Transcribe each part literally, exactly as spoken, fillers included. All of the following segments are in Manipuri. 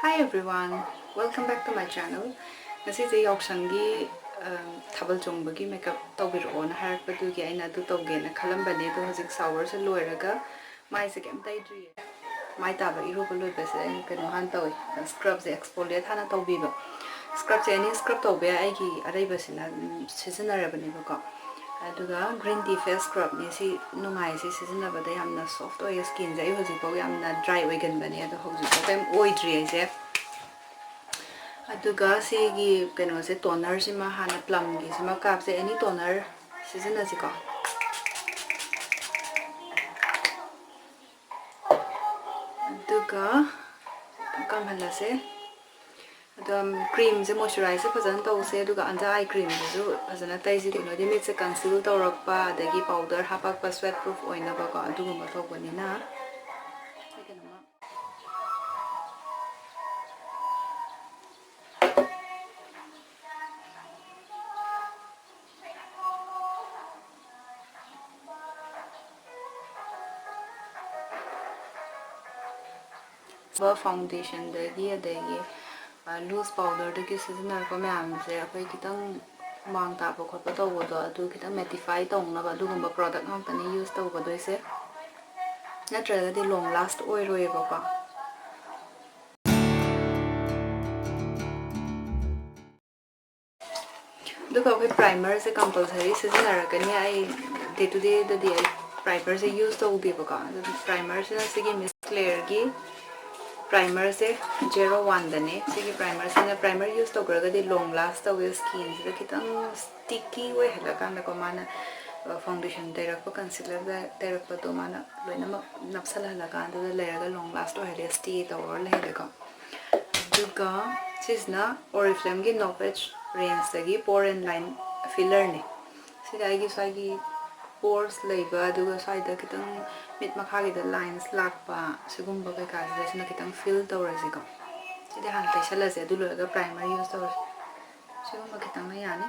Hi everyone, welcome back to my channel. ꯉꯁꯤꯁꯦ ꯌꯥꯎꯁꯪꯒꯤ ꯊꯥꯕꯜ ꯆꯣꯡꯕꯒꯤ ꯃꯦꯀꯞ ꯇꯧꯕꯤꯔꯛꯑꯣꯅ ꯍꯥꯏꯔꯛꯄꯗꯨꯒꯤ ꯑꯩꯅ ꯑꯗꯨ ꯇꯧꯒꯦꯅ ꯈꯜꯂꯝꯕꯅꯦ꯫ ꯑꯗꯣ ꯍꯧꯖꯤꯛ ꯁꯥꯋꯔꯁꯦ ꯂꯣꯏꯔꯒ ꯃꯥꯏꯁꯦ ꯀꯩꯝ ꯇꯩꯗ꯭ꯔꯤꯌꯦ꯫ ꯃꯥꯏ ꯇꯥꯕ ꯏꯔꯨꯕ ꯂꯣꯏꯕꯁꯦ ꯑꯩꯅ ꯀꯩꯅꯣ ꯍꯥꯟꯅ ꯇꯧꯋꯤ, ꯁ꯭ꯀ꯭ꯔꯕꯁꯦ, ꯑꯦꯛꯁꯐꯣꯂꯤꯌꯦꯠ ꯍꯥꯟꯅ ꯇꯧꯕꯤꯕ꯫ ꯁ꯭ꯀ꯭ꯔꯕꯁꯦ ꯑꯦꯅꯤ ꯁ꯭ꯀ꯭ꯔꯕ ꯇꯧꯕ ꯌꯥꯏ, ꯑꯩꯒꯤ ꯑꯔꯩꯕꯁꯤꯅ ꯁꯤꯖꯤꯟꯅꯔꯕꯅꯦꯕꯀꯣ꯫ ꯑꯗꯨꯒ ꯒ꯭ꯔꯤꯟ ꯇꯤ ꯐꯦꯁ ꯁ꯭ꯀ꯭ꯔꯕꯅꯤ꯫ ꯁꯤ ꯅꯨꯡꯉꯥꯏ, ꯁꯤ ꯁꯤꯖꯤꯟꯅꯕꯗ ꯌꯥꯝꯅ ꯁꯣꯐ ꯑꯣꯏꯌꯦ ꯁ꯭ꯀꯤꯟꯁꯦ꯫ ꯑꯩ ꯍꯧꯖꯤꯛꯐꯥꯎ ꯌꯥꯝꯅ ꯗ꯭ꯔꯥꯏ ꯑꯣꯏꯒꯟꯕꯅꯦ, ꯑꯗꯣ ꯍꯧꯖꯤꯛꯐꯥꯎ ꯀꯩꯝ ꯑꯣꯏꯗ꯭ꯔꯤ ꯑꯩꯁꯦ꯫ ꯑꯗꯨꯒ ꯁꯤꯒꯤ ꯀꯩꯅꯣꯁꯦ, ꯇꯣꯅꯔꯁꯤꯃ ꯍꯥꯟꯅ, ꯄ꯭ꯂꯝꯒꯤꯁꯤꯃ ꯀꯥꯞꯁꯦ꯫ ꯑꯦꯅꯤ ꯇꯣꯅꯔ ꯁꯤꯖꯤꯟꯅꯁꯤꯀꯣ꯫ ꯑꯗꯨꯒ ꯀꯪꯍꯜꯂꯁꯦ꯫ ꯑꯗꯣ ꯀ꯭ꯔꯤꯝꯁꯦ, ꯃꯣꯏꯆꯔꯥꯏꯖꯁꯦ ꯐꯖꯅ ꯇꯧꯁꯦ, ꯑꯗꯨꯒ ꯑꯟꯗꯔ ꯑꯥꯏ ꯀ꯭ꯔꯤꯝꯁꯤꯁꯨ ꯐꯖꯅ ꯇꯩꯁꯤ꯫ ꯀꯩꯅꯣꯗꯤ ꯃꯤꯠꯁꯦ ꯀꯟꯁꯤꯜ ꯇꯧꯔꯛꯄ, ꯑꯗꯒꯤ ꯄꯥꯎꯗꯔ ꯍꯥꯞꯄꯛꯄ, ꯁ꯭ꯋꯦꯠ ꯄ꯭ꯔꯨꯐ ꯑꯣꯏꯅꯕꯀꯣ, ꯑꯗꯨꯒꯨꯝꯕ ꯇꯧꯕꯅꯤꯅ꯫ ꯑꯩ ꯀꯩꯅꯣꯃ ꯐꯥꯎꯟꯗꯦꯁꯟꯗꯒꯤ, ꯑꯗꯒꯤ ꯂꯨꯁ ꯄꯥꯎꯗꯔꯗꯒꯤ ꯁꯤꯖꯤꯟꯅꯔꯛꯄ ꯃꯌꯥꯝꯁꯦ ꯑꯩꯈꯣꯏ ꯈꯤꯇꯪ ꯍꯨꯃꯥꯡ ꯇꯥꯕ ꯈꯣꯠꯄ ꯇꯧꯕꯗꯣ, ꯑꯗꯨ ꯈꯤꯇꯪ ꯃꯦꯇꯤꯐꯥꯏ ꯇꯧꯅꯕ ꯑꯗꯨꯒꯨꯝꯕ ꯄ꯭ꯔꯣꯗꯛ ꯉꯥꯛꯇꯅꯤ ꯌꯨꯁ ꯇꯧꯒꯗꯣꯏꯁꯦ, ꯅꯠꯇ꯭ꯔꯒꯗꯤ ꯂꯣꯡ ꯂꯥꯁ ꯑꯣꯏꯔꯣꯏꯌꯦꯕꯀꯣ꯫ ꯑꯗꯨꯒ ꯑꯩꯈꯣꯏ ꯄ꯭ꯔꯥꯏꯃꯔꯁꯦ ꯀꯝꯄꯜꯁꯔꯤ ꯁꯤꯖꯤꯟꯅꯔꯛꯀꯅꯤ꯫ ꯑꯩ ꯗꯦ ꯇꯨ ꯗꯦꯗꯗꯤ ꯑꯩ ꯄ꯭ꯔꯥꯏꯃꯔꯁꯦ ꯌꯨꯁ ꯇꯧꯗꯦꯕꯀꯣ꯫ ꯑꯗꯨ ꯄ꯭ꯔꯥꯏꯃꯔꯁꯤꯅ ꯁꯤꯒꯤ ꯃꯤꯁ ꯀ꯭ꯂꯦꯌꯔꯒꯤ ꯄ꯭ꯔꯥꯏꯃꯔꯁꯦ, ꯖꯦꯔꯣ ꯋꯥꯟꯗꯅꯦ꯫ ꯁꯤꯒꯤ ꯄ꯭ꯔꯥꯏꯃꯔꯁꯤꯅ, ꯄ꯭ꯔꯥꯏꯃꯔ ꯌꯨꯁ ꯇꯧꯈ꯭ꯔꯒꯗꯤ ꯂꯣꯡ ꯂꯥꯁ ꯇꯧꯋꯦ, ꯁ꯭ꯀꯤꯟꯁꯤꯗ ꯈꯤꯇꯪ ꯁ꯭ꯇꯤꯀꯤ ꯑꯣꯏꯍꯜꯂꯀꯥꯟꯗꯀꯣ, ꯃꯥꯅ ꯐꯥꯎꯟꯗꯦꯁꯟ ꯇꯩꯔꯛꯄ, ꯀꯟꯁꯤꯂꯔꯗ ꯇꯩꯔꯛꯄꯗꯣ ꯃꯥꯅ ꯂꯣꯏꯅꯃꯛ ꯅꯞꯁꯜꯍꯜꯂꯀꯥꯟꯗꯨꯗ ꯂꯩꯔꯒ ꯂꯣꯡ ꯂꯥꯁ ꯑꯣꯏꯍꯜꯂꯦ, ꯁ꯭ꯇꯦ ꯇꯧꯔ ꯂꯩꯍꯜꯂꯦꯀꯣ꯫ ꯑꯗꯨꯒ ꯁꯤꯁꯤꯅ ꯑꯣꯔꯤꯐ꯭ꯂꯦꯝꯒꯤ ꯅꯣ ꯄꯦꯠꯆ ꯔꯦꯟꯖꯇꯒꯤ ꯄꯣꯔ ꯑꯦꯟ ꯂꯥꯏꯟ ꯐꯤꯂꯔꯅꯤ꯫ ꯁꯤꯗ ꯑꯩꯒꯤ ꯁ꯭ꯋꯥꯏꯒꯤ ꯄꯣꯔꯁ ꯂꯩꯕ, ꯑꯗꯨꯒ ꯁ꯭ꯋꯥꯏꯗ ꯈꯤꯇꯪ ꯃꯤꯠ ꯃꯈꯥꯒꯤꯗ ꯂꯥꯏꯟꯁ ꯂꯥꯛꯄ, ꯁꯤꯒꯨꯝꯕ ꯀꯩꯀꯥꯁꯤꯗ ꯁꯤꯅ ꯈꯤꯇꯪ ꯐꯤꯜ ꯇꯧꯔꯁꯤꯀꯣ꯫ ꯁꯤꯗꯤ ꯍꯥꯟꯅ ꯇꯩꯁꯜꯂꯁꯦ, ꯑꯗꯨ ꯂꯣꯏꯔꯒ ꯄ꯭ꯔꯥꯏꯃꯔ ꯌꯨꯁ ꯇꯧꯔꯁꯤ꯫ ꯁꯤꯒꯨꯝꯕ ꯈꯤꯇꯪꯅ ꯌꯥꯅꯤ꯫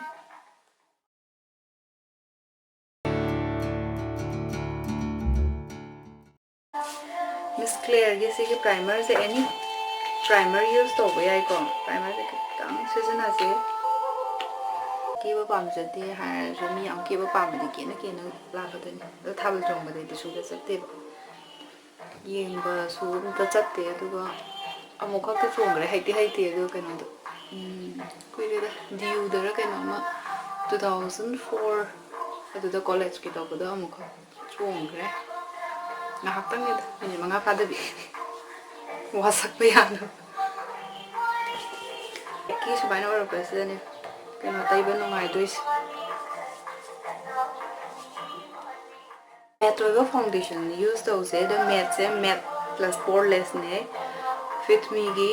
ꯃꯤꯁ ꯀ꯭ꯂꯦꯌꯔꯒꯤ ꯁꯤꯒꯤ ꯄ꯭ꯔꯥꯏꯃꯔꯁꯦ ꯑꯦꯅꯤ Primer use ꯇꯧꯕ ꯌꯥꯏꯀꯣ꯫ Primerꯁꯦ ꯈꯤꯇꯪ ꯁꯤꯖꯤꯟꯅꯁꯦ꯫ ꯀꯦꯕ ꯄꯥꯝꯖꯗꯦ ꯍꯥꯏꯔꯁꯨ, ꯃꯤ ꯌꯥꯝ ꯀꯦꯕ ꯄꯥꯝꯕꯗꯤ ꯀꯦꯅ ꯀꯦꯅ ꯂꯥꯛꯀꯗꯣꯏꯅꯤ꯫ ꯑꯗꯣ ꯊꯥꯕꯜ ꯆꯣꯡꯕꯗꯗꯤ ꯁꯨꯡꯆꯠ ꯆꯠꯇꯦꯕ꯫ ꯌꯦꯡꯕꯁꯨ ꯑꯝꯇ ꯆꯠꯇꯦ꯫ ꯑꯗꯨꯒ ꯑꯃꯨꯛꯈꯛꯇꯤ ꯆꯣꯡꯈ꯭ꯔꯦ, ꯍꯩꯇꯤ ꯍꯩꯇꯦ꯫ ꯑꯗꯨ ꯀꯩꯅꯣꯗꯣ, ꯎꯝ, ꯀꯨꯏꯔꯦꯗ, ꯗꯤ ꯌꯨꯗꯔ ꯀꯩꯅꯣꯝꯃ, two thousand four, ꯑꯗꯨꯗ ꯀꯣꯂꯦꯖꯀꯤ ꯇꯧꯕꯗꯣ ꯑꯃꯨꯛꯈꯛ ꯆꯣꯡꯈ꯭ꯔꯦ꯫ ꯉꯥꯏꯍꯥꯛꯇꯪꯅꯤꯗ, ꯃꯤꯅꯤꯠ ꯃꯉꯥ ꯐꯥꯗꯕꯤ꯫ ꯋꯥꯁꯛꯄ ꯌꯥꯅꯕ꯫ ꯀꯤ ꯁꯨꯃꯥꯏꯅ ꯑꯣꯏꯔꯛꯄꯁꯤꯗꯅꯦ ꯀꯩꯅꯣ ꯇꯩꯕ ꯅꯨꯡꯉꯥꯏꯗꯣꯏꯁꯦ꯫ Matte ꯑꯣꯏꯕ foundation use ꯇꯧꯁꯦ꯫ ꯑꯗꯣ Matteꯁꯦ Matte plus Porelessꯅꯦ꯫ Fit Meꯒꯤ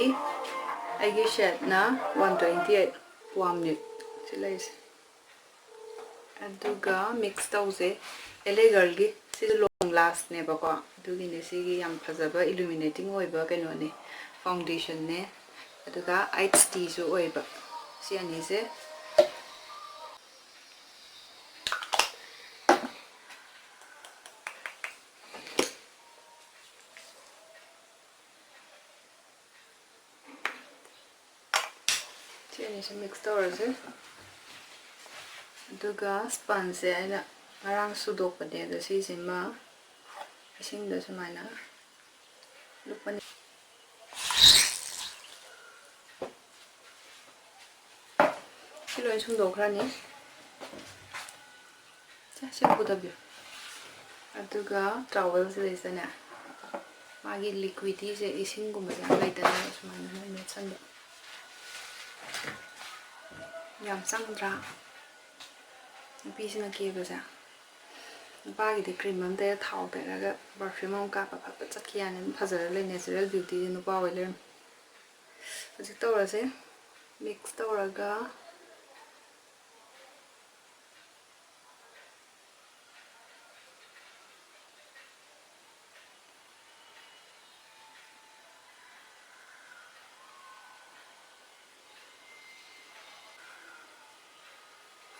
ꯑꯩꯒꯤ shadeꯅ one twenty eight, Warm Nude ꯁꯤ ꯂꯩꯔꯤꯁꯦ꯫ ꯑꯗꯨꯒ mix ꯇꯧꯁꯦ꯫ L A Girlꯒꯤ ꯁꯤꯁꯨ long lastꯅꯦꯕꯀꯣ, ꯑꯗꯨꯒꯤꯅꯦ ꯁꯤꯒꯤ ꯌꯥꯝ ꯐꯖꯕ illuminating ꯑꯣꯏꯕ ꯀꯩꯅꯣꯅꯦ, foundationꯅꯦ꯫ ꯑꯗꯨꯒ H Dꯁꯨ ꯑꯣꯏꯕ ꯁꯤ ꯑꯅꯤꯁꯦ꯫ ꯁꯤ ꯑꯅꯤꯁꯦ mix ꯇꯧꯔꯁꯦ꯫ ꯑꯗꯨꯒ spongeꯁꯦ ꯑꯩꯅ ꯉꯔꯥꯡ ꯁꯨꯗꯣꯛꯄꯅꯦ, ꯑꯗꯣ ꯁꯤꯁꯤꯃ ꯏꯁꯤꯡꯗ ꯁꯨꯃꯥꯏꯅ ꯂꯨꯞꯄꯅꯤ꯫ ꯁꯤ ꯂꯣꯏ ꯁꯨꯝꯗꯣꯛꯈ꯭ꯔꯅꯤ꯫ ꯁꯦ, ꯁꯦ ꯄꯨꯗꯕꯤꯌꯨ꯫ ꯑꯗꯨꯒ towelꯁꯤꯗꯩꯁꯤꯗꯅꯦ, ꯃꯥꯒꯤ liquidꯁꯦ, ꯏꯁꯤꯡꯒꯨꯝꯕꯁꯦ ꯌꯥꯝ ꯂꯩꯇꯅ ꯁꯨꯃꯥꯏꯅ ꯃꯦꯠꯁꯟꯕ꯫ ꯌꯥꯝ ꯆꯪꯗ꯭ꯔꯥ? ꯅꯨꯄꯤꯁꯤꯅ ꯀꯦꯕꯁꯦ꯫ ꯅꯨꯄꯥꯒꯤꯗꯤ cream ꯑꯃ ꯇꯩꯔ, ꯊꯥꯎ ꯇꯩꯔꯒ, perfume ꯑꯃ ꯀꯥꯞꯄ ꯐꯠ ꯐꯠ ꯆꯠꯈꯤ ꯌꯥꯅꯤ꯫ ꯑꯗꯨꯝ ꯐꯖꯔ ꯂꯩ, natural beautyꯁꯦ ꯅꯨꯄꯥ ꯑꯣꯏ ꯂꯩꯔꯝꯃꯤ꯫ ꯍꯧꯖꯤꯛ ꯇꯧꯔꯁꯦ꯫ Mix ꯇꯧꯔꯒ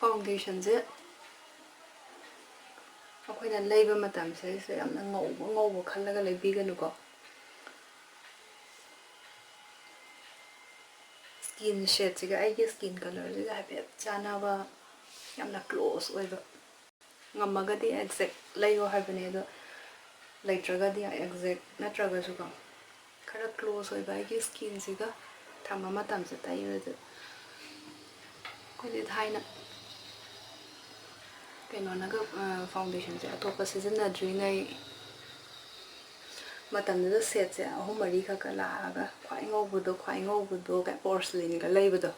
foundationꯁꯦ ꯑꯩꯈꯣꯏꯅ ꯂꯩꯕ ꯃꯇꯝꯁꯤꯗꯩꯁꯤꯗ ꯌꯥꯝꯅ ꯉꯧꯕ ꯉꯧꯕ ꯈꯜꯂꯒ ꯂꯩꯕꯤꯒꯅꯨꯀꯣ꯫ Skin shadeꯁꯤꯒ ꯑꯩꯒꯤ skin colorꯁꯤꯒ ꯍꯥꯏꯐꯦꯠ ꯆꯥꯟꯅꯕ, ꯌꯥꯝꯅ close ꯑꯣꯏꯕ꯫ ꯉꯝꯃꯒꯗꯤ exact ꯂꯩꯌꯣ ꯍꯥꯏꯕꯅꯦ, ꯑꯗꯣ ꯂꯩꯇ꯭ꯔꯒꯗꯤ exact ꯅꯠꯇ꯭ꯔꯒꯁꯨꯀꯣ, ꯈꯔ close ꯑꯣꯏꯕ ꯑꯩꯒꯤ skinꯁꯤꯒ ꯊꯝꯕ ꯃꯇꯝꯁꯦ ꯇꯩꯔꯁꯨ꯫ ꯑꯩꯈꯣꯏꯗꯤ ꯊꯥꯏꯅ ꯀꯩꯅꯣꯅꯒ, ꯑ, foundationꯁꯦ ꯑꯇꯣꯞꯄ ꯁꯤꯖꯤꯟꯅꯗ꯭ꯔꯤꯉꯩ ꯃꯇꯝꯗꯨꯗ shadeꯁꯦ ꯑꯍꯨꯝ ꯃꯔꯤ ꯈꯛꯀ ꯂꯥꯛꯑꯒ ꯈ꯭ꯋꯥꯏ ꯉꯧꯕꯗꯣ, ꯈ꯭ꯋꯥꯏ ꯉꯧꯕꯗꯣ ꯀꯥꯏ porcelainꯒ ꯂꯩꯕꯗꯣ꯫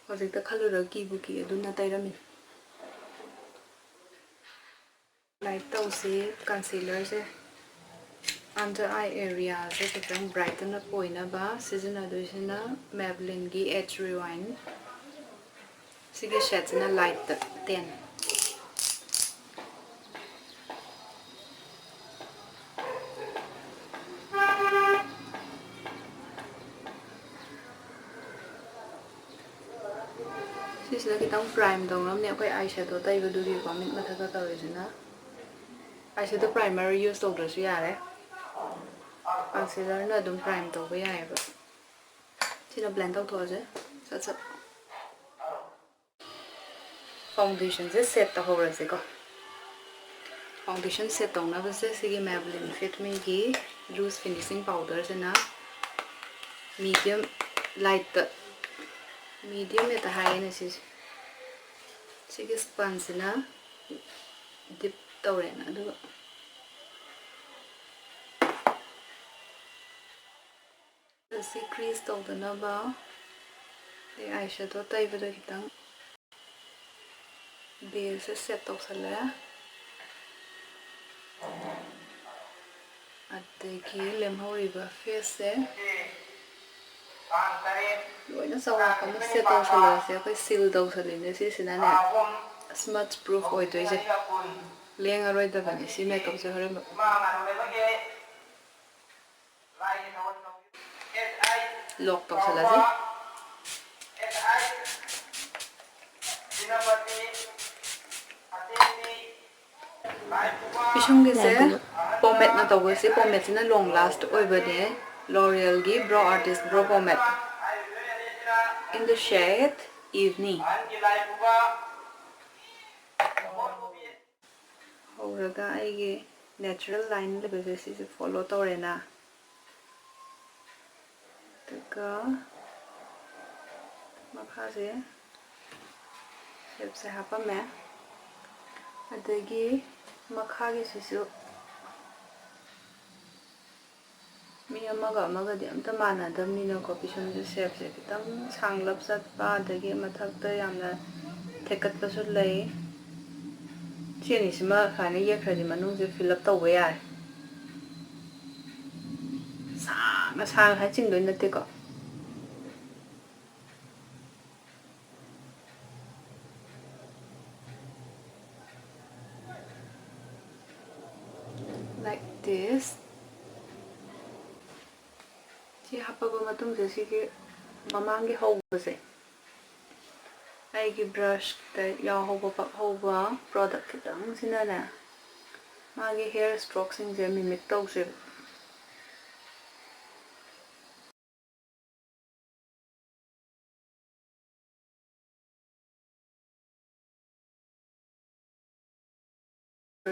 ꯍꯧꯖꯤꯛꯇ ꯈꯜꯂꯨꯔꯒ ꯀꯤꯕꯨ ꯀꯤ, ꯑꯗꯨꯅ ꯇꯩꯔꯝꯃꯤꯅꯦ꯫ Light ꯇꯧꯁꯤ concealerꯁꯦ꯫ Under eye areaꯁꯦ ꯈꯤꯇꯪ brighten up ꯑꯣꯏꯅꯕ ꯁꯤꯖꯤꯟꯅꯗꯣꯏꯁꯤꯅ Maybellineꯒꯤ Age Rewind꯫ ꯁꯤꯒꯤ shadeꯁꯤꯅ lightꯇ ten꯫ ꯁꯤꯁꯤꯅ ꯈꯤꯇꯪ prime ꯇꯧꯅꯕꯅꯦ ꯑꯩꯈꯣꯏ eyeshadow ꯇꯩꯕꯗꯨꯒꯤꯀꯣ, ꯃꯤꯠ ꯃꯊꯛꯇ ꯇꯧꯔꯤꯁꯤꯅ꯫ Eyeshadow primer use ꯇꯧꯗ꯭ꯔꯁꯨ ꯌꯥꯔꯦ, concealerꯅ ꯑꯗꯨꯝ prime ꯇꯧꯕ ꯌꯥꯏꯑꯕ꯫ ꯁꯤꯅ blend ꯇꯧꯊꯣꯛꯑꯁꯦ ꯁꯠ ꯁꯠ꯫ Foundationꯁꯦ set ꯇꯧꯍꯧꯔꯁꯦꯀꯣ꯫ Foundation set ꯇꯧꯅꯕꯁꯦ ꯁꯤꯒꯤ Maybelline Fit Meꯒꯤ Loose Finishing Powderꯁꯤꯅ medium lightꯇ, medium ꯍꯦꯛꯇ ꯍꯥꯏꯌꯦꯅꯦ ꯁꯤꯁꯦ꯫ ꯁꯤꯒꯤ spongeꯁꯤꯅ dip ꯇꯧꯔꯦꯅ, ꯑꯗꯨꯒ ꯑꯁꯤ crease ꯇꯧꯗꯅꯕ ꯑꯩ eyeshadow ꯇꯩꯕꯗ ꯈꯤꯇꯪ baseꯁꯦ set ꯇꯧꯁꯜꯂꯦ꯫ ꯑꯗꯒꯤ ꯂꯦꯝꯍꯧꯔꯤꯕ faceꯁꯦ ꯂꯣꯏꯅ ꯆꯥꯎꯔꯥꯛꯄ ꯑꯃ set ꯇꯧꯁꯜꯂꯁꯦ꯫ ꯑꯩꯈꯣꯏ seal ꯇꯧꯁꯜꯂꯤꯅꯦ ꯁꯤꯁꯤꯅꯅꯦ, smudge proof ꯑꯣꯏꯗꯣꯏꯁꯦ, ꯂꯦꯡꯉꯔꯣꯏꯗꯕꯅꯦ ꯁꯤ makeupꯁꯦ ꯍꯣꯔꯦꯟ꯫ Lock ꯇꯧꯁꯜꯂꯁꯤ꯫ ꯄꯤꯁꯨꯝꯒꯤꯁꯦ pomadeꯅ ꯇꯧꯕꯁꯦ, pomadeꯁꯤꯅ long last ꯑꯣꯏꯕꯅꯦ, L'Orealꯒꯤ Brow Artist Brow Pomade꯫ In the shade Evening. ꯍꯧꯔꯒ ꯑꯩꯒꯤ natural line ꯂꯩꯕꯁꯦ ꯁꯤꯁꯦ follow ꯇꯧꯔꯦꯅ, ꯑꯗꯨꯒ ꯃꯈꯥꯁꯦ shapeꯁꯦ ꯍꯥꯞꯄꯝꯃꯦ꯫ ꯑꯗꯒꯤ ꯃꯈꯥꯒꯤꯁꯤꯁꯨ ꯃꯤ ꯑꯃꯒ ꯑꯃꯒꯗꯤ ꯑꯝꯇ ꯃꯥꯟꯅꯗꯕꯅꯤꯅꯀꯣ, ꯄꯤꯁꯨꯝꯁꯦ shapeꯁꯦ ꯈꯤꯇꯪ ꯁꯥꯡꯂꯞ ꯆꯠꯄ, ꯑꯗꯒꯤ ꯃꯊꯛꯇ ꯌꯥꯝꯅ ꯊꯦꯛꯀꯠꯄꯁꯨ ꯂꯩ꯫ ꯁꯤ ꯑꯅꯤꯁꯤꯃ ꯁꯨꯃꯥꯏꯅ ꯌꯦꯛꯈ꯭ꯔꯗꯤ ꯃꯅꯨꯡꯁꯦ fill up ꯇꯧꯕ ꯌꯥꯔꯦ꯫ ꯁꯥꯡꯅ ꯁꯥꯡꯅ ꯍꯥꯏ ꯆꯤꯡꯗꯣꯏ ꯅꯠꯇꯦꯀꯣ꯫ Like this. ꯁꯤ ꯍꯥꯞꯄꯕ ꯃꯇꯨꯡꯗ ꯁꯤꯒꯤ ꯃꯃꯥꯡꯒꯤ ꯍꯧꯕꯁꯦ, ꯑꯩꯒꯤ brushꯇ ꯌꯥꯎꯍꯧꯕ ꯄꯛꯍꯧꯕ product ꯈꯤꯇꯪꯁꯤꯅꯅꯦ, ꯃꯥꯒꯤ hair strokeꯁꯤꯡꯁꯦ mimic ꯇꯧꯁꯦꯕ꯫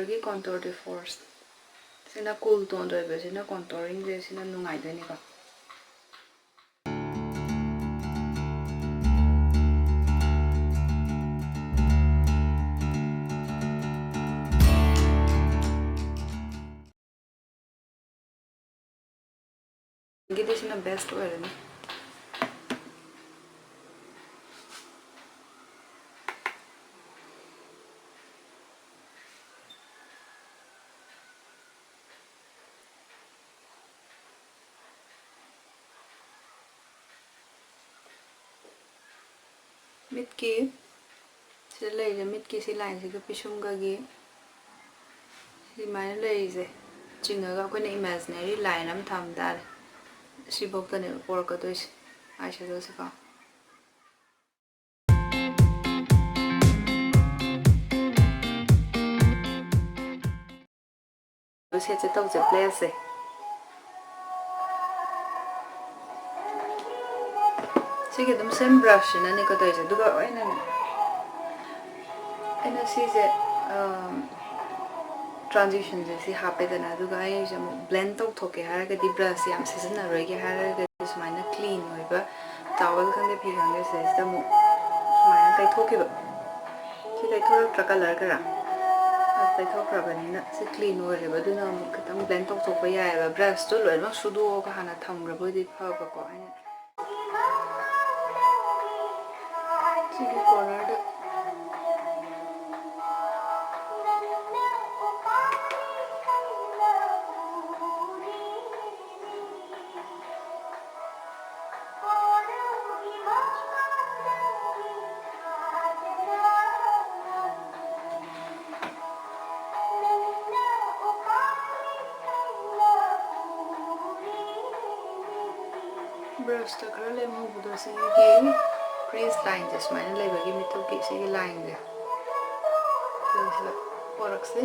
ꯒꯤ contour de force ꯁꯤꯅ cool tone ꯑꯣꯏꯕꯁꯤꯅ contouringꯁꯦ ꯁꯤꯅ ꯅꯨꯡꯉꯥꯏꯗꯣꯏꯅꯤꯀꯣ꯫ ꯒꯤꯗꯤ ꯁꯤꯅ best ꯑꯣꯏꯔꯅꯤ꯫ ꯃꯤꯠꯀꯤ ꯁꯤꯗ ꯂꯩꯔꯤꯁꯦ, ꯃꯤꯠꯀꯤ ꯁꯤ lineꯁꯤꯒ ꯄꯤꯁꯨꯝꯒꯒꯤ ꯁꯨꯃꯥꯏꯅ ꯂꯩꯔꯤꯁꯦ ꯆꯤꯡꯉꯒ ꯑꯩꯈꯣꯏꯅ imaginary line ꯑꯃ ꯊꯝ ꯇꯥꯔꯦ꯫ ꯁꯤꯐꯧꯇꯅꯦꯕ ꯄꯣꯔꯛꯀꯗꯣꯏꯁꯦ, eyeshadowꯁꯦꯀꯣ꯫ Setꯁꯦ ꯇꯧꯁꯦ, placeꯁꯦ꯫ ꯁꯤꯒꯤ ꯑꯗꯨꯝ ꯁꯦꯝ ꯕ꯭ꯔꯁꯁꯤꯅꯅꯦꯀꯣ ꯇꯧꯔꯤꯁꯦ꯫ ꯑꯗꯨꯒ ꯑꯩꯅ ꯑꯩꯅ ꯁꯤꯁꯦ ꯇ꯭ꯔꯥꯟꯖꯤꯁꯟꯁꯦ ꯁꯤ ꯍꯥꯞꯄꯦꯗꯅ, ꯑꯗꯨꯒ ꯑꯩꯁꯦ ꯑꯃꯨꯛ ꯕ꯭ꯂꯦꯟ ꯇꯧꯊꯣꯛꯀꯦ ꯍꯥꯏꯔꯒꯗꯤ, ꯕ꯭ꯔꯁꯁꯦ ꯌꯥꯝ ꯁꯤꯖꯤꯟꯅꯔꯣꯏꯒꯦ ꯍꯥꯏꯔꯒꯗꯤ, ꯁꯨꯃꯥꯏꯅ ꯀ꯭ꯂꯤꯟ ꯑꯣꯏꯕ ꯇꯥꯋꯦꯜ ꯈꯪꯗꯦ, ꯐꯤ ꯈꯪꯗꯦ, ꯁꯤꯗꯩꯁꯤꯗ ꯑꯃꯨꯛ ꯁꯨꯃꯥꯏꯅ ꯇꯩꯊꯣꯛꯈꯤꯕ꯫ ꯁꯤ ꯇꯩꯊꯣꯔꯛꯇ꯭ꯔꯥ ꯀꯂꯔ ꯈꯔ? ꯑ, ꯇꯩꯊꯣꯛꯈ꯭ꯔꯕꯅꯤꯅ ꯁꯤ ꯀ꯭ꯂꯤꯟ ꯑꯣꯏꯔꯦꯕ, ꯑꯗꯨꯅ ꯑꯃꯨꯛ ꯈꯤꯇꯪ ꯕ꯭ꯂꯦꯟ ꯇꯧꯊꯣꯛꯄ ꯌꯥꯏꯑꯕ꯫ ꯕ꯭ꯔꯁꯇꯣ ꯂꯣꯏꯅꯃꯛ ꯁꯨꯗꯣꯛꯑꯒ ꯍꯥꯟꯅ ꯊꯝꯈ꯭ꯔꯕ ꯑꯣꯏꯗꯤ ꯐꯕꯀꯣ꯫ ꯑꯩꯅ ꯁꯤꯒꯤ ꯀꯣꯔꯅꯔꯗ ꯕ꯭ꯔꯁꯇ ꯈꯔ ꯂꯦꯝꯍꯧꯕꯗꯣ ꯁꯤꯒꯤ ꯀ꯭ꯔꯤꯁ ꯂꯥꯏꯟꯁꯦ ꯁꯨꯃꯥꯏꯅ ꯂꯩꯕꯒꯤ ꯃꯤꯊꯨꯞꯀꯤ ꯁꯤꯒꯤ ꯂꯥꯏꯟꯁꯦ ꯁꯤꯗ ꯄꯣꯔꯛꯁꯤ꯫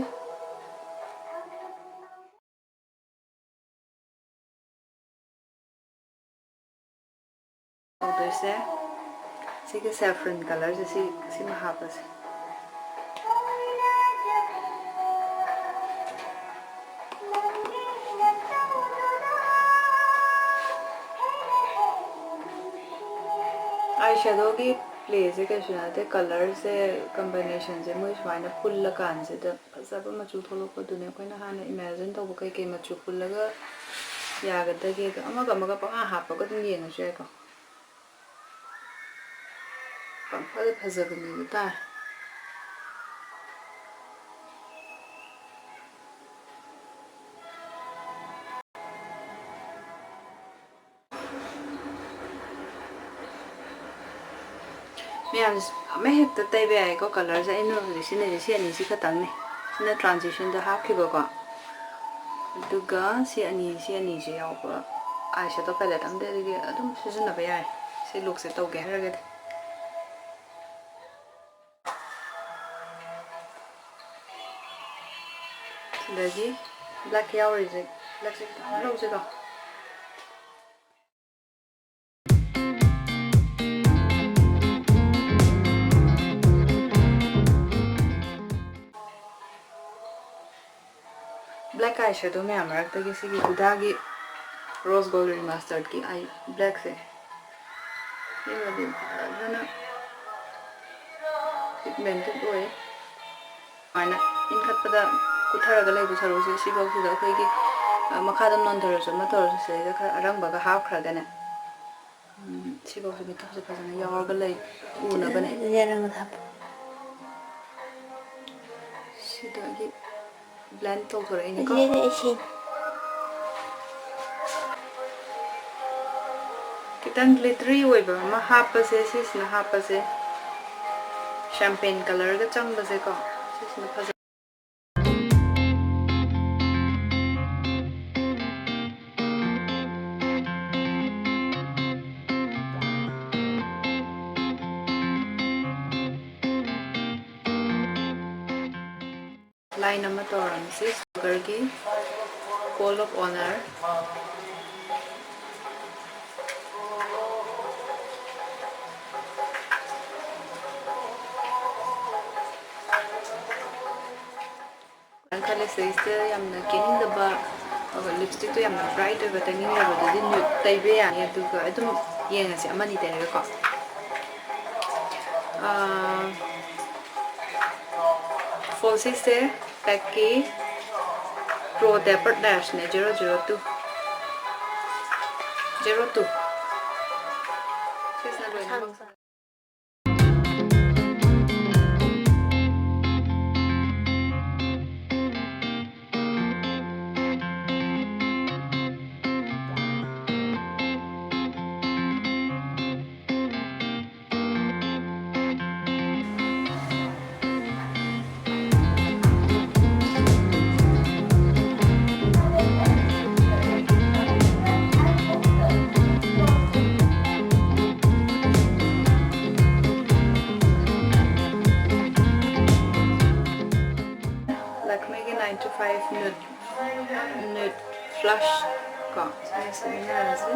ꯇꯧꯗꯣꯏꯁꯦ ꯁꯤꯒꯤ saffron ꯀꯂꯔꯁꯦ ꯁꯤ, ꯁꯤꯃ ꯍꯥꯞꯄꯁꯦ꯫ ꯑꯥꯏ ꯁꯦꯗꯣꯒꯤ ꯄ꯭ꯂꯦꯁꯦ ꯀꯩꯁꯨ ꯅꯠꯇꯦ, ꯀꯂꯔꯁꯦ, ꯀꯝꯕꯤꯅꯦꯁꯟꯁꯦ ꯃꯣꯏ ꯁꯨꯃꯥꯏꯅ ꯄꯨꯜꯂꯀꯥꯟꯁꯤꯗ ꯐꯖꯕ ꯃꯆꯨ ꯊꯣꯛꯂꯛꯄꯗꯨꯅꯦ꯫ ꯑꯩꯈꯣꯏꯅ ꯍꯥꯟꯅ ꯏꯃꯦꯖꯤꯟ ꯇꯧꯕ ꯀꯩꯀꯩ ꯃꯆꯨ ꯄꯨꯜꯂꯒ ꯌꯥꯒꯗꯒꯦꯗꯣ꯫ ꯑꯃꯒ ꯑꯃꯒ ꯄꯪꯍꯥꯞ ꯍꯥꯞꯄꯒ ꯑꯗꯨꯝ ꯌꯦꯡꯉꯁꯨ ꯌꯥꯏꯀꯣ꯫ ꯄꯪꯐꯗ ꯐꯖꯕꯅꯦꯕ ꯇꯥꯔꯦ꯫ ꯃꯌꯥꯝꯁꯦ ꯑꯃ ꯍꯦꯛꯇ ꯇꯩꯕ ꯌꯥꯏꯀꯣ꯫ ꯀꯂꯔꯁꯦ ꯑꯩꯅ ꯍꯧꯖꯤꯛ ꯁꯤꯖꯤꯟꯅꯔꯤꯁꯦ ꯁꯤ ꯑꯅꯤꯁꯤ ꯈꯛꯇꯪꯅꯦ꯫ ꯁꯤꯅ ꯇ꯭ꯔꯥꯟꯖꯤꯁꯟꯗ ꯍꯥꯞꯈꯤꯕꯀꯣ, ꯑꯗꯨꯒ ꯁꯤ ꯑꯅꯤ, ꯁꯤ ꯑꯅꯤꯁꯦ ꯌꯥꯎꯕ ꯑꯥꯏ ꯁꯦꯗꯣ ꯄꯦꯂꯦꯠ ꯑꯃꯗꯒꯤ ꯑꯗꯨꯝ ꯁꯤꯖꯤꯟꯅꯕ ꯌꯥꯏ, ꯁꯤ ꯂꯨꯛꯁꯦ ꯇꯧꯒꯦ ꯍꯥꯏꯔꯒꯗꯤ꯫ ꯁꯤꯗꯒꯤ ꯕ꯭ꯂꯦꯛ ꯌꯥꯎꯔꯤꯁꯦ, ꯕ꯭ꯂꯦꯛꯁꯦ ꯈꯤꯇꯪ ꯂꯧꯁꯤꯀꯣ꯫ Sky shadow ꯃꯌꯥꯝ ꯃꯔꯛꯇꯒꯤ ꯁꯤꯒꯤ ꯍꯨꯗꯥꯒꯤ Rose Gold Remasteredꯀꯤ ꯑꯥꯏ ꯕ꯭ꯂꯦꯛꯁꯦ, ꯁꯤꯃꯗꯤ ꯐꯖꯅ pigmented ꯑꯣꯏ꯫ ꯁꯨꯃꯥꯏꯅ ꯏꯟꯈꯠꯄꯗ ꯀꯨꯠꯊꯔꯒ ꯂꯩꯕ ꯁꯔꯨꯛꯁꯦ, ꯁꯤꯐꯧꯁꯤꯗ ꯑꯩꯈꯣꯏꯒꯤ, ꯑ, ꯃꯈꯥꯗ ꯅꯣꯟꯊꯔꯁꯨ ꯑꯃ ꯇꯧꯔꯁꯨ, ꯁꯤꯗꯩꯗ ꯈꯔ ꯑꯔꯪꯕꯒ ꯍꯥꯞꯈ꯭ꯔꯒꯅꯦ, ꯎꯝ, ꯁꯤꯐꯧꯁꯦ ꯃꯤꯊꯨꯞꯁꯦ ꯐꯖꯅ ꯌꯥꯎꯔꯒ ꯂꯩ, ꯎꯅꯕꯅꯦ꯫ ꯑꯗꯨꯗꯤ ꯑꯔꯪꯕꯗ ꯍꯥꯞꯄꯣ꯫ ꯁꯤꯗꯒꯤ blend ꯇꯧꯊꯣꯔꯛꯏꯅꯤꯀꯣ꯫ ꯑꯗꯨꯗꯤ ꯑꯩ ꯁꯤ ꯈꯤꯇꯪ glittery ꯑꯣꯏꯕ ꯑꯃ ꯍꯥꯞꯄꯁꯦ, ꯁꯤꯁꯤꯅ ꯍꯥꯞꯄꯁꯦ꯫ Champagne colourꯒ ꯆꯪꯕꯁꯦꯀꯣ, ꯁꯤꯁꯤꯅ ꯐꯖ- Line ꯑꯃ ꯇꯧꯔꯝꯁꯤ, Sugarꯒꯤ Call of Honor꯫ ꯈꯜꯂꯦ, ꯁꯤꯗꯩꯁꯤꯗ ꯌꯥꯝꯅ ꯀꯦꯅꯤꯡꯗꯕ, ꯑꯗꯨꯒ lipstickꯇꯣ ꯌꯥꯝꯅ bright ꯑꯣꯏꯕ ꯇꯩꯅꯤꯡꯗꯕꯗꯨꯗꯤ nude ꯇꯩꯕ ꯌꯥꯅꯤ, ꯑꯗꯨꯒ ꯑꯗꯨꯝ ꯌꯦꯡꯉꯁꯤ ꯑꯃꯅꯤ ꯇꯩꯔꯒꯀꯣ꯫ ꯑꯥ, Falsies ꯁꯦ ꯄꯦꯛꯀꯤ Pro Tapered Lashꯅꯦ, zero zero two, zero two꯫ ꯁꯤꯁꯤꯅ ꯂꯣꯏꯅꯃꯛ꯫ Lakmeꯒꯤ nine to five Nude, Nude Flush ꯀꯣ, ꯁꯤꯅ ꯁꯤꯖꯤꯟꯅꯔꯁꯤ꯫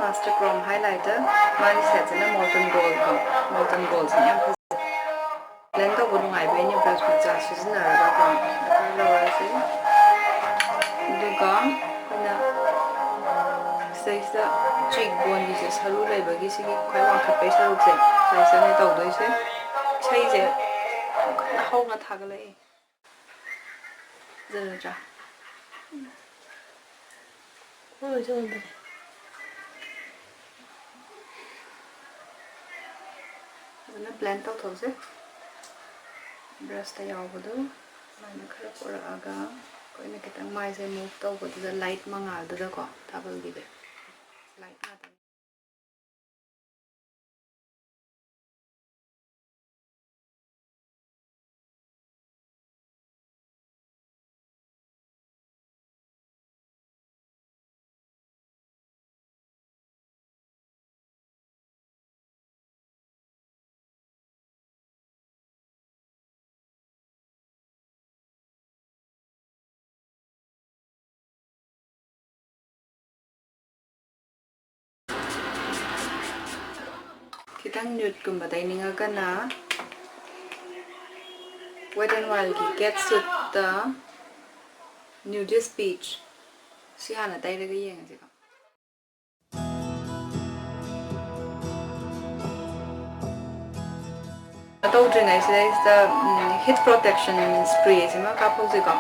Master Chrome Highlighter, ꯃꯥꯒꯤ ꯁꯦꯠꯁꯤꯅ Molten Gold ꯀꯣ, Molten Goldꯁꯤꯅ ꯌꯥꯝ ꯐꯖꯩ꯫ Blend ꯇꯧꯕ ꯅꯨꯡꯉꯥꯏꯕꯩꯅꯦ brush ꯃꯆꯥ ꯁꯤꯖꯤꯟꯅꯔꯒ ꯀꯣ, ꯗꯔꯀꯥꯔ ꯂꯧꯔꯁꯤ꯫ ꯑꯗꯨꯒ ꯑꯩꯈꯣꯏꯅ ꯁꯤꯗꯩꯁꯤꯗ cheek boneꯒꯤꯁꯦ, ꯁꯔꯨ ꯂꯩꯕꯒꯤ ꯁꯤꯒꯤ ꯈ꯭ꯋꯥꯏ ꯋꯥꯡꯈꯠꯄꯒꯤ ꯁꯔꯨꯛꯁꯦ, ꯁꯤꯗꯩꯁꯤꯗꯅꯦ ꯇꯧꯗꯣꯏꯁꯦ꯫ ꯏꯁꯩꯁꯦ ꯌꯥꯝ ꯀꯟꯅ ꯍꯧꯅ ꯊꯥꯒꯠꯂꯛꯏ꯫ ꯐꯖꯔꯗ꯭ꯔꯥ? ꯍꯣꯏ, ꯐꯖꯕꯅꯦ꯫ ꯐꯖꯅ blend ꯇꯧꯊꯣꯛꯁꯦ꯫ Brushꯇ ꯌꯥꯎꯕꯗꯣ ꯁꯨꯃꯥꯏꯅ ꯈꯔ ꯄꯨꯔꯛꯑꯒ ꯑꯩꯈꯣꯏꯅ ꯈꯤꯇꯪ ꯃꯥꯏꯁꯦ move ꯇꯧꯕꯗꯨꯗ light ꯃꯉꯥꯜꯗꯨꯗꯀꯣ ꯊꯥꯕꯜꯒꯤꯗ light ꯉꯥꯛꯇꯅꯤ꯫ ꯈꯤꯇꯪ nudeꯀꯨꯝꯕ ꯇꯩꯅꯤꯡꯉꯒꯅ Wet n Wildꯒꯤ Catsuitꯇ Nudist Peach ꯁꯤ ꯍꯥꯟꯅ ꯇꯩꯔꯒ ꯌꯦꯡꯉꯁꯤꯀꯣ꯫ ꯇꯧꯗ꯭ꯔꯤꯉꯩꯁꯤꯗꯩꯁꯤꯗ, ꯎꯝ, heat protection sprayꯁꯤꯃ ꯀꯥꯞꯍꯧꯁꯤꯀꯣ꯫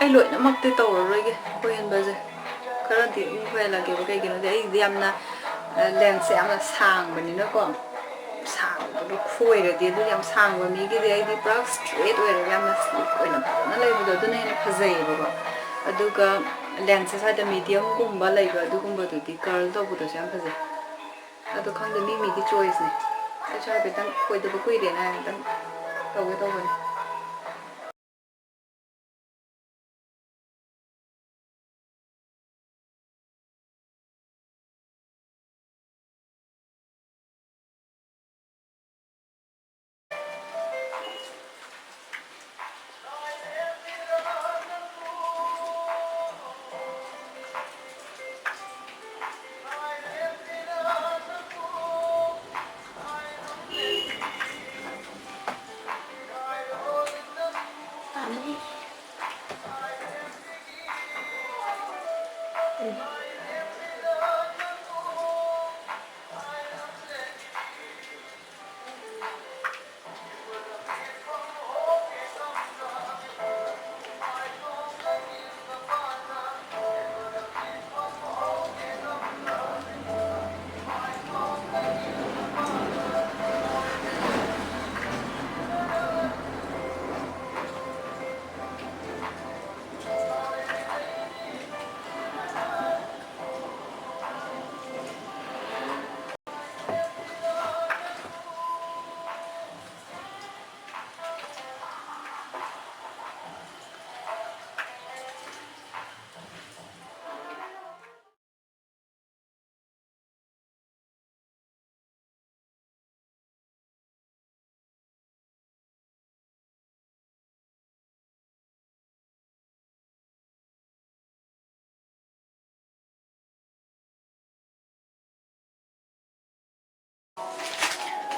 ꯑꯩ ꯂꯣꯏꯅꯃꯛꯇꯤ ꯇꯧꯔꯔꯣꯏꯒꯦ, ꯈꯣꯏꯍꯟꯕꯁꯦ ꯈꯔꯗꯤ ꯑꯗꯨꯝ ꯈꯣꯏꯍꯜꯂꯒꯦꯕ꯫ ꯀꯩꯒꯤꯅꯣꯗꯤ ꯑꯩꯗꯤ ꯌꯥꯝꯅ, ꯑ, lensꯁꯦ ꯌꯥꯝꯅ ꯁꯥꯡꯕꯅꯤꯅꯀꯣ, ꯁꯥꯡꯕꯗꯣ ꯈꯣꯏꯔꯗꯤ, ꯑꯗꯨ ꯌꯥꯝ ꯁꯥꯡꯕ ꯃꯤꯒꯤꯗꯤ ꯑꯩꯗꯤ ꯄꯨꯔꯥ straight ꯑꯣꯏꯔꯒ ꯌꯥꯝꯅ sleek ꯑꯣꯏꯅ ꯐꯖꯅ ꯂꯩꯕꯗꯣ ꯑꯗꯨꯅ ꯍꯦꯟꯅ ꯐꯖꯩꯌꯦꯕꯀꯣ꯫ ꯑꯗꯨꯒ lensꯁꯦ ꯁ꯭ꯋꯥꯏꯗ mediumꯒꯨꯝꯕ ꯂꯩꯕ, ꯑꯗꯨꯒꯨꯝꯕꯗꯨꯗꯤ curl ꯇꯧꯕꯗꯁꯨ ꯌꯥꯝ ꯐꯖꯩ꯫ ꯑꯗꯣ ꯈꯪꯗꯦ, ꯃꯤ ꯃꯤꯒꯤ choiceꯅꯦ꯫ ꯑꯩꯁꯨ ꯍꯥꯏꯐꯦꯠꯇꯪ ꯈꯣꯏꯗꯕ ꯀꯨꯏꯔꯦꯅ ꯍꯥꯏꯐꯦꯠꯇꯪ ꯇꯧꯒꯦ ꯇꯧꯕꯅꯦ꯫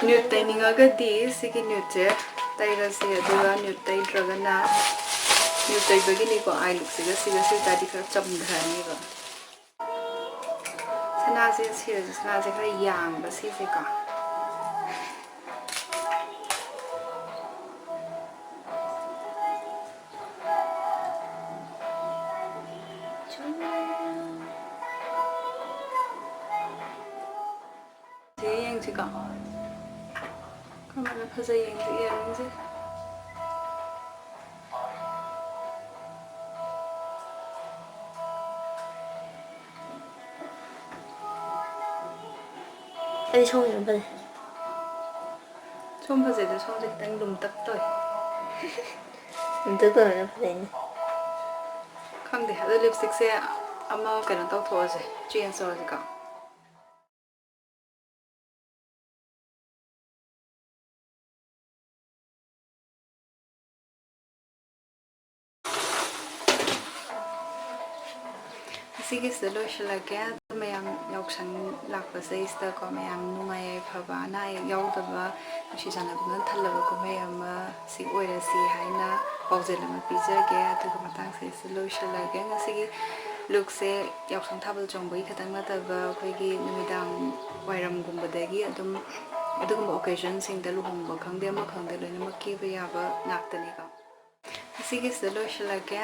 Nude ꯇꯩꯅꯤꯡꯉꯒꯗꯤ ꯁꯤꯒꯤ nudeꯁꯦ ꯇꯩꯔꯁꯦ, ꯑꯗꯨꯒ nude ꯇꯩꯗ꯭ꯔꯒꯅ, nude ꯇꯩꯕꯒꯤꯅꯤꯀꯣ, eye lookꯁꯤꯒ ꯁꯤꯒ ꯁꯤ ꯇꯥꯔꯗꯤ ꯈꯔ ꯆꯝꯊꯔꯅꯤꯕ꯫ ꯁꯅꯥꯁꯦ ꯁꯤꯔꯁꯦ, ꯁꯅꯥꯁꯦ ꯈꯔ ꯌꯥꯡꯕ ꯁꯤꯁꯦꯀꯣ꯫ ꯁꯤ ꯌꯦꯡꯁꯤꯀꯣ꯫ ꯀꯔꯝꯕꯅ ꯐꯖꯩ ꯌꯦꯡꯁꯤ, earringꯁꯦ꯫ ꯑꯩ ꯁꯣꯝꯒꯤꯅ ꯐꯖꯩ꯫ ꯁꯣꯝ ꯐꯖꯩꯗ, ꯁꯣꯝꯁꯦ ꯈꯤꯇꯪ ꯂꯨꯝꯇꯛ ꯇꯧꯋꯦ꯫ ꯂꯨꯝꯇꯛ ꯇꯧꯕꯅ ꯐꯖꯩꯅꯦ꯫ ꯈꯪꯗꯦ, ꯑꯗꯣ lipstickꯁꯦ ꯑꯃ ꯀꯩꯅꯣ ꯇꯧꯊꯣꯛꯑꯁꯦ, change ꯇꯧꯔꯁꯤꯀꯣ꯫ ꯑꯁꯤꯒꯤꯁꯤꯗ ꯂꯣꯏꯁꯤꯜꯂꯒꯦ꯫ ꯑꯗꯣ ꯃꯌꯥꯝ ꯌꯥꯎꯁꯪ ꯂꯥꯛꯄꯁꯤꯗꯩꯁꯤꯗꯀꯣ, ꯃꯌꯥꯝ ꯅꯨꯡꯉꯥꯏ ꯌꯥꯏꯐꯕ, ꯑꯅꯥ ꯑꯌꯦꯛ ꯌꯥꯎꯗꯕ, ꯅꯨꯡꯁꯤ ꯆꯥꯟꯅꯕꯅ ꯊꯜꯂꯕ ꯀꯨꯝꯍꯩ ꯑꯃ ꯁꯤ ꯑꯣꯏꯔꯁꯤ ꯍꯥꯏꯅ ꯄꯥꯎꯖꯦꯜ ꯑꯃ ꯄꯤꯖꯒꯦ꯫ ꯑꯗꯨꯒ ꯃꯇꯥꯡꯁꯤꯗꯩꯁꯤꯗ ꯂꯣꯏꯁꯤꯜꯂꯒꯦ꯫ ꯉꯁꯤꯒꯤ lookꯁꯦ ꯌꯥꯎꯁꯪ ꯊꯥꯕꯜ ꯆꯣꯡꯕꯒꯤ ꯈꯛꯇꯪ ꯅꯠꯇꯕ, ꯑꯩꯈꯣꯏꯒꯤ ꯅꯨꯃꯤꯗꯥꯡ ꯋꯥꯏꯔꯝꯒꯨꯝꯕꯗꯒꯤ ꯑꯗꯨꯝ ꯑꯗꯨꯒꯨꯝꯕ occasionꯁꯤꯡꯗ, ꯂꯨꯍꯣꯡꯕ ꯈꯪꯗꯦ, ꯑꯃ ꯈꯪꯗꯦ, ꯂꯣꯏꯅꯃꯛ ꯀꯦꯕ ꯌꯥꯕ ꯉꯥꯛꯇꯅꯤꯀꯣ꯫ ꯑꯁꯤꯒꯤꯁꯤꯗ ꯂꯣꯏꯁꯤꯜꯂꯒꯦ꯫